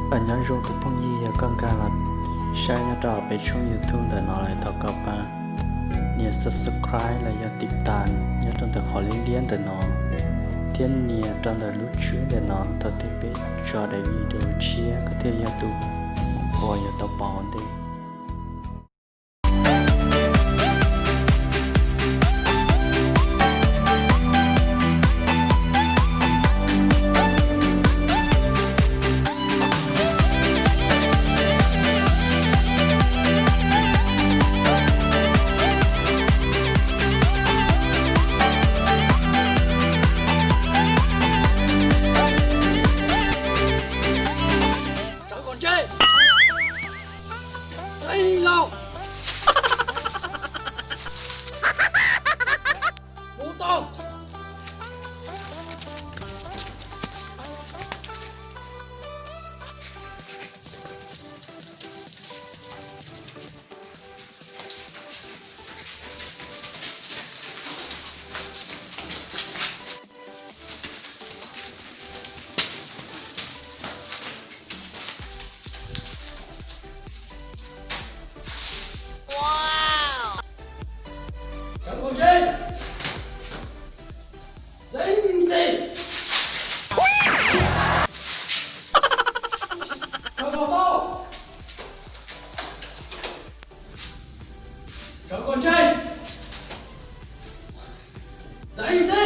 Nyob zoo tus phooj ywg, yog koj nkag los saib nyob rau peb tshooj YouTube ntawm no lawm thov koj pab nias subscribe los yog tim tas nyob rau ntawm qhov liab liab ntawm no, thiab nias rau ntawm lub tswb ntawm no thaum twg peb tso daim video tshiab koj thiaj yog tus uas yuav tau pom ua ntej. Sawv kom ntse. Txeev lauj. Mus tau. Sawv kom ntse. Txeev ntse. Sawv kom tau. Sawv kom ntse. Txeev ntse.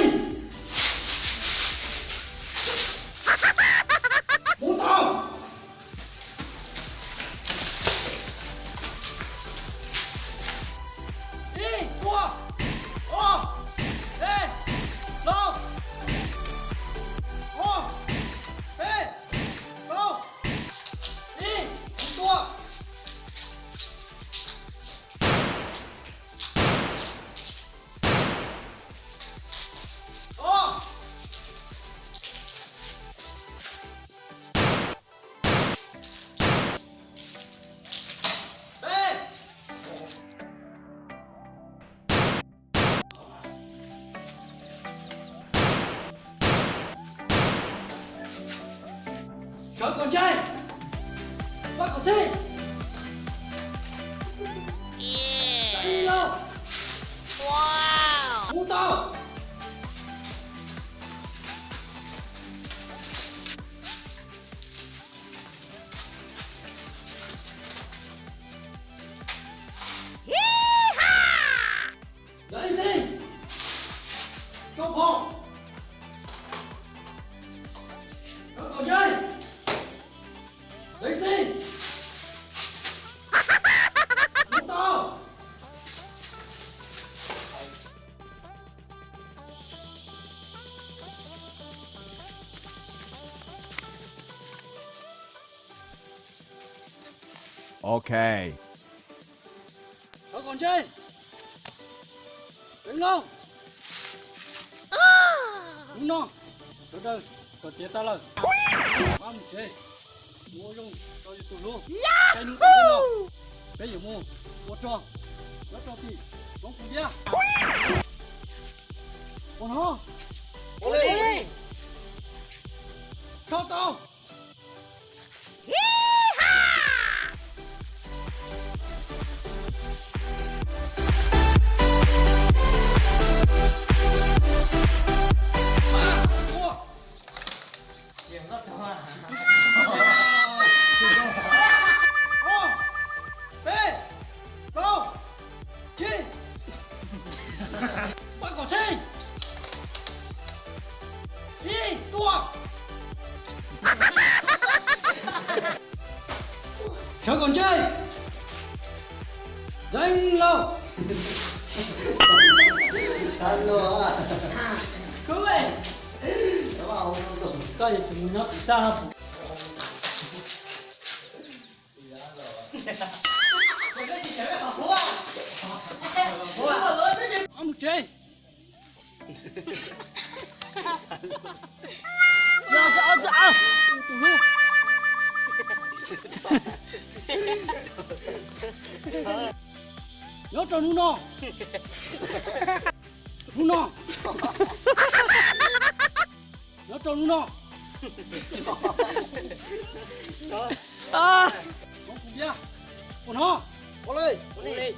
Mus tau. Ib, tua. Ob, peb, plaub. Ob, peb, plaub. Ib, tua. Ob, peb. Sawv kom ntse. Pab kom txhij. Txeev lauj. Mus tau. Ntawd ib txhij. Tso phom. Sawv kom ntse. Ntawd ib txhij. Mus tau. Ok. Sawv kom ntse. Txeev lauj. Hnub no sawv daws kom tiav tas lawm, pab mus tsev, ua zoo rau yus tus hlub. Peb hnub tom ntej no peb yuav mus ua rog nyob rau tim roob Kuv Ntiab. Ua no, ua li, tso tau. Ob, peb, plaub, tsib, pab kom txhij. Ib, tua. Sawv kom ntse. Ntxeev lauj. Koj yuav tsum mus nyob tim sab. Mus tsev. Tus hlub, nyob rau hnub no, hnub no, nyob rau hnub no. Ua li.